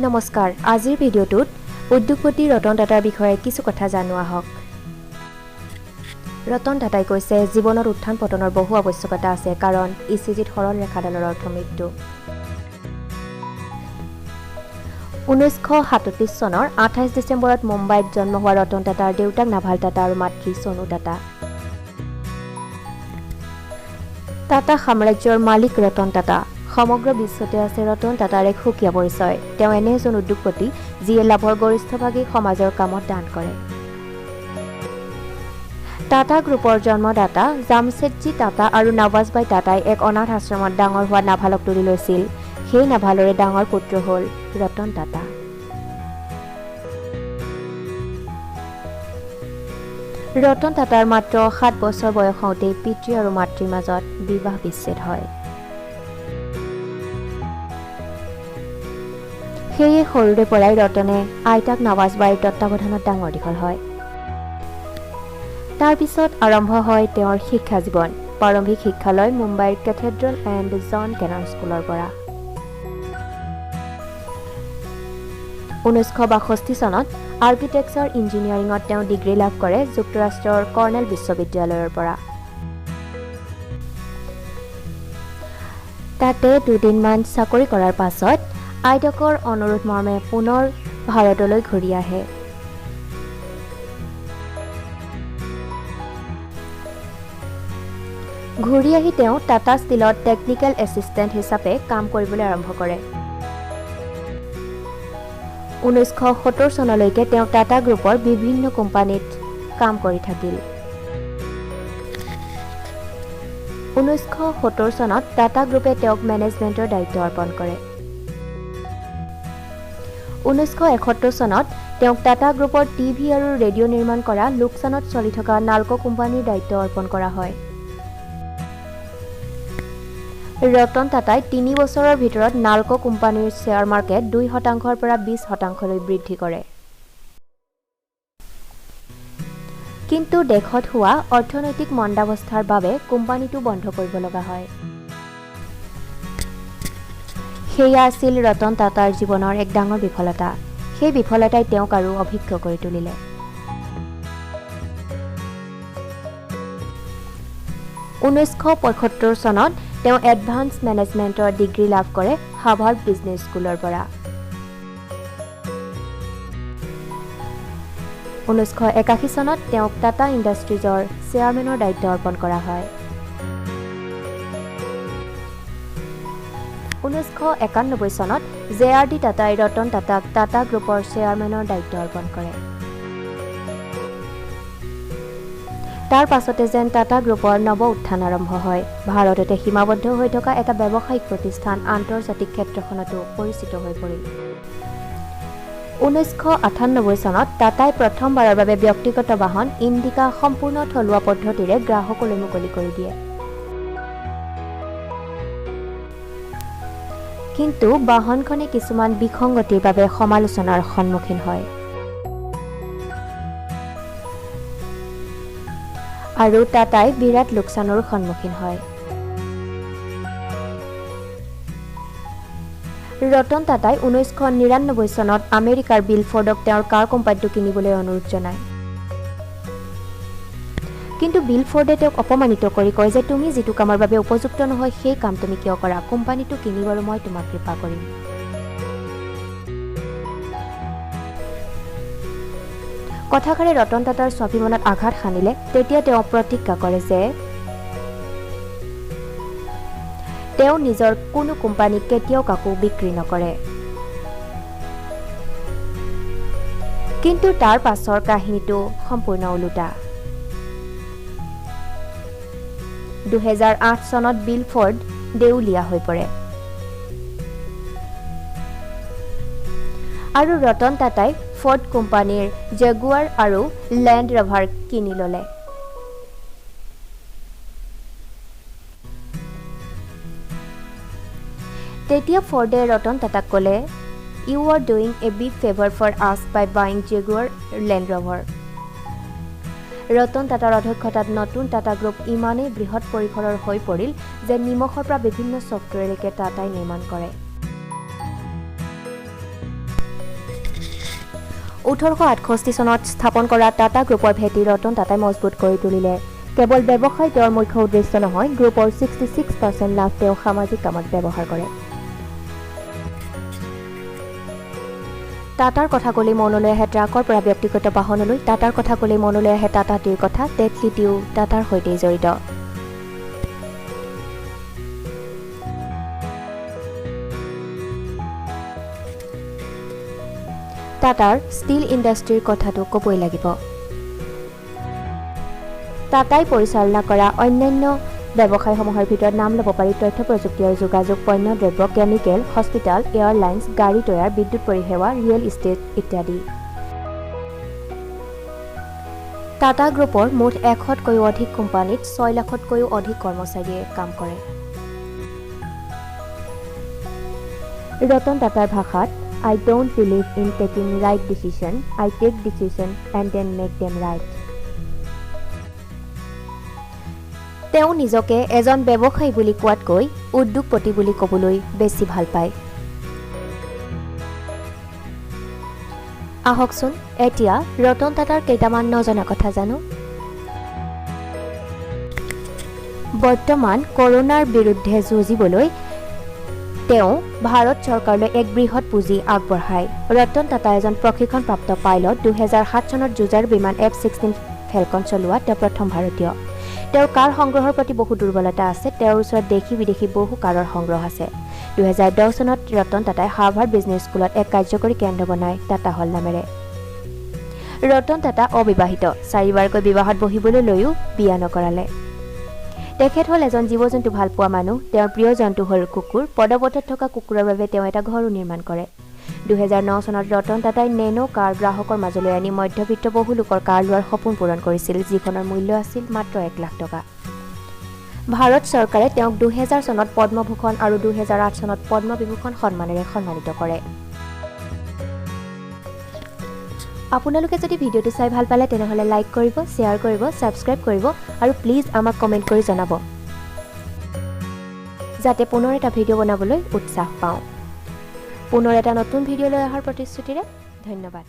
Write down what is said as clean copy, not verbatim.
নমস্কাৰ, আজিৰ ভিডিঅ'টোত উদ্যোগপতি ৰতন টাটাৰ বিষয়ে কিছু কথা জানো আহক। ৰতন টাটাই কৈছে, জীৱনত উত্থান পতনৰ বহু আৱশ্যকতা আছে, কাৰণ ইচিজিত সৰল ৰেখাডালৰ অৰ্থ মৃত্যু। 1937 চনৰ 28 ডিচেম্বৰত মুম্বাইত জন্ম হোৱা ৰতন টাটাৰ দেউতাক নাভাল টাটা আৰু মাতৃ চনু টাটা। টাটা সাম্ৰাজ্যৰ মালিক ৰতন টাটা। সমগ্ৰ বিশ্বতে আছে ৰতন টাটাৰ এক সুকীয়া পৰিচয়। তেওঁ এনে এজন উদ্যোগপতি যিয়ে লাভৰ গৰিষ্ঠভাগেই সমাজৰ কামত দান কৰে। টাটা গ্ৰুপৰ জন্মদাতা জামছেদজী টাটা আৰু নৱাজবাই টাটাই এক অনাথ আশ্ৰমত ডাঙৰ হোৱা নাভালক তুলি লৈছিল। সেই নাভালৰে ডাঙৰ পুত্ৰ হ'ল ৰতন টাটা। ৰতন টাটাৰ মাত্ৰ 7 বছৰ বয়স হওঁতেই পিতৃ আৰু মাতৃৰ মাজত বিবাহ বিচ্ছেদ হয়। সেয়ে সৰুৰে পৰাই ৰতনে আইতাক নৱাজবাইৰ তত্বাৱধানত ডাঙৰ দীঘল হয়। তাৰ পিছত আৰম্ভ হয় তেওঁৰ শিক্ষা জীৱন। প্ৰাৰম্ভিক শিক্ষা লয় মুম্বাইৰ কেথেড্ৰেল এণ্ড জন কেনন স্কুলৰ পৰা। 1962 চনত আৰ্কিটেকচাৰ ইঞ্জিনিয়াৰিঙত তেওঁ ডিগ্ৰী লাভ কৰে যুক্তৰাষ্ট্ৰৰ কৰ্ণেল বিশ্ববিদ্যালয়ৰ পৰা। তাতে দুদিনমান চাকৰি কৰাৰ পাছত আইতাকৰ অনুৰোধ মৰ্মে পুনৰ ভাৰতলৈ ঘূৰি আহে। ঘূৰি আহি তেওঁ টাটা ষ্টীলত টেকনিকেল এছিষ্টেণ্ট হিচাপে কাম কৰিবলৈ আৰম্ভ কৰে। 1970 চনলৈকে তেওঁ টাটা গ্ৰুপৰ বিভিন্ন কোম্পানীত কাম কৰি থাকিল। 1970 চনত টাটা গ্ৰুপে তেওঁক মেনেজমেণ্টৰ দায়িত্ব অৰ্পণ কৰে। 1971 চনত তেওঁক টাটা গ্ৰুপৰ টিভি আৰু ৰেডিঅ' নিৰ্মাণ কৰা লোকচানত চলি থকা নালকো কোম্পানীৰ দায়িত্ব অৰ্পণ কৰা হয়। ৰতন টাটাই 3 বছৰৰ ভিতৰত নালকো কোম্পানীৰ শ্বেয়াৰ মাৰ্কেট 2% পৰা 20%লৈ বৃদ্ধি কৰে। কিন্তু দেশত হোৱা অৰ্থনৈতিক মন্দাৱস্থাৰ বাবে কোম্পানীটো বন্ধ কৰিব লগা হয়। সেয়া আছিল ৰতন টাটাৰ জীৱনৰ এক ডাঙৰ বিফলতা। সেই বিফলতাই তেওঁক আৰু অভিজ্ঞ কৰি তুলিলে। 1975 চনত তেওঁ এডভান্স মেনেজমেণ্টৰ ডিগ্ৰী লাভ কৰে হাৰ্ভাৰ্ড বিজনেছ স্কুলৰ পৰা। 1981 চনত তেওঁক টাটা ইণ্ডাষ্ট্ৰিজৰ চেয়াৰমেনৰ দায়িত্ব অৰ্পণ কৰা হয়। 1991 চনত জে আৰ ডি টাটাই ৰতন টাটাক টাটা গ্ৰুপৰ চেয়াৰমেনৰ দায়িত্ব অৰ্পণ কৰে। তাৰ পাছতে যেন টাটা গ্ৰুপৰ নৱ উত্থান আৰম্ভ হয়। ভাৰততে সীমাবদ্ধ হৈ থকা এটা ব্যৱসায়িক প্ৰতিষ্ঠান আন্তৰ্জাতিক ক্ষেত্ৰখনতো পৰিচিত হৈ পৰিল। 1998 চনত টাটাই প্ৰথমবাৰৰ বাবে ব্যক্তিগত বাহন ইণ্ডিকা সম্পূৰ্ণ থলুৱা পদ্ধতিৰে গ্ৰাহকলৈ মুকলি কৰি দিয়ে। কিন্তু বাহনখনে কিছুমান বিসংগতিৰ বাবে সমালোচনাৰ সন্মুখীন হয় আৰু টাটাই বিৰাট লোকচানৰ সন্মুখীন হয়। ৰতন টাটাই 1999 চনত আমেৰিকাৰ বিল ফৰ্ডক তেওঁৰ কাৰ কোম্পানীটো কিনিবলৈ অনুৰোধ জনায়। কিন্তু বিল ফৰ্ডে তেওঁক অপমানিত কৰি কয় যে তুমি যিটো কামৰ বাবে উপযুক্ত নহয় সেই কাম তুমি কিয় কৰা, কোম্পানীটো কিনিব আৰু মই তোমাক কৃপা কৰিম। কথাষাৰে ৰতন টাটাৰ স্বাভিমানত আঘাত সানিলে। তেতিয়া তেওঁ প্ৰতিজ্ঞা কৰে যে তেওঁ নিজৰ কোনো কোম্পানী কেতিয়াও কাকো বিক্ৰী নকৰে। কিন্তু তাৰ পাছৰ কাহিনীটো সম্পূৰ্ণ ওলোটা। 2008 চনত বিল ফৰ্ড দেউলীয়া হৈ পৰে আৰু ৰতন টাটাই ফৰ্ড কোম্পানীৰ জেগুৱাৰ আৰু লেণ্ড ৰভাৰ কিনি ল'লে। তেতিয়া ফৰ্ডে ৰতন টাটাক ক'লে, you are doing a big favour for us by buying Jaguar Land Rover. Ratan টাটাৰ অধ্যক্ষতাত নতুন টাটা গ্ৰুপ ইমানেই বৃহৎ পৰিসৰৰ হৈ পৰিল যে নিমখৰ পৰা বিভিন্ন ছফ্টৱেৰলৈকে টাটাই নিৰ্মাণ কৰে। 1868 চনত স্থাপন কৰা টাটা গ্ৰুপৰ ভেটি ৰতন টাটাই মজবুত কৰি তুলিলে। কেৱল ব্যৱসায় তেওঁৰ মুখ্য উদ্দেশ্য নহয়, গ্ৰুপৰ 66% লাভ তেওঁ সামাজিক কামত ব্যৱহাৰ কৰে। টাটাৰ কথা ক'লেই মনলৈ আহে ট্ৰাকৰ পৰা ব্যক্তিগত বাহনলৈ, টাটাৰ কথা ক'লেই মনলৈ আহে টাটা টিৰ কথা, তেতলি টিও টাটাৰ সৈতেই জড়িত। টাটাৰ ষ্টীল ইণ্ডাষ্ট্ৰীৰ কথাটো ক'বই লাগিব। টাটাই পৰিচালনা কৰা অন্যান্য ব্যৱসায়সমূহৰ ভিতৰত নাম ল'ব পাৰি তথ্য প্ৰযুক্তি আৰু যোগাযোগ, পণ্য দ্ৰব্য, কেমিকেল, হস্পিটেল, এয়াৰলাইন্স, গাড়ী তৈয়াৰ, বিদ্যুৎ পৰিসেৱা, ৰিয়েল ইষ্টেট ইত্যাদি। টাটা গ্ৰুপৰ মুঠ 100তকৈও অধিক কোম্পানীত 6 লাখতকৈও অধিক কৰ্মচাৰীয়ে কাম কৰে। ৰতন টাটাৰ ভাষাত, I don't believe in taking right decision, I take decision and then make them right. তেওঁ নিজকে এজন ব্যৱসায়ী বুলি কোৱাতকৈ উদ্যোগপতি বুলি ক'বলৈ বেছি ভাল পায়। আহকচোন এতিয়া ৰতন টাটাৰ কেইটামান নজনা কথা জানো। বৰ্তমান কৰোণাৰ বিৰুদ্ধে যুঁজিবলৈ তেওঁ ভাৰত চৰকাৰলৈ এক বৃহৎ পুঁজি আগবঢ়ায়। ৰতন টাটা এজন প্ৰশিক্ষণপ্ৰাপ্ত পাইলট। 2007 চনত যুঁজাৰু বিমান F-16 falcon চলোৱা তেওঁ প্ৰথম ভাৰতীয়। তেওঁৰ কাৰ সংগ্ৰহৰ প্ৰতি বহু দুৰ্বলতা আছে। তেওঁৰ ওচৰত দেশী বিদেশী বহু কাৰৰ সংগ্ৰহ আছে। 2010 চনত ৰতন টাটাই হাৰ্ভাৰ্ড বিজনেছ স্কুলত এক কাৰ্যকৰী কেন্দ্ৰ বনায় টাটা হল নামেৰে। ৰতন টাটা অবিবাহিত, 4বাৰকৈ বিবাহত বহিবলৈ লৈও বিয়া নকৰালে। তেখেত হ'ল এজন জীৱ জন্তু ভাল পোৱা মানুহ। তেওঁৰ প্ৰিয় জন্তু হ'ল কুকুৰ। পদপথত থকা কুকুৰৰ বাবে তেওঁ এটা ঘৰো নিৰ্মাণ কৰে। 2009 চনত ৰতন টাটাই নেনো কাৰ গ্ৰাহকৰ মাজলৈ আনি মধ্যবিত্ত বহু লোকৰ কাৰ লোৱাৰ সপোন পূৰণ কৰিছিল, যিখনৰ মূল্য আছিল মাত্ৰ 1 লাখ টকা। ভাৰত চৰকাৰে তেওঁক 2000 চনত পদ্মভূষণ আৰু 2008 চনত পদ্মবিভূষণ সন্মানেৰে সন্মানিত কৰে। আপোনালোকে যদি ভিডিঅ'টো চাই ভাল পালে তেনেহ'লে লাইক কৰিব, শ্বেয়াৰ কৰিব, ছাবস্ক্ৰাইব কৰিব আৰু প্লিজ আমাক কমেণ্ট কৰি জনাব, যাতে পুনৰ এটা ভিডিঅ' বনাবলৈ উৎসাহ পাওঁ। পুনৰ এটা নতুন ভিডিঅ' লৈ অহাৰ প্ৰতিশ্ৰুতিৰে ধন্যবাদ।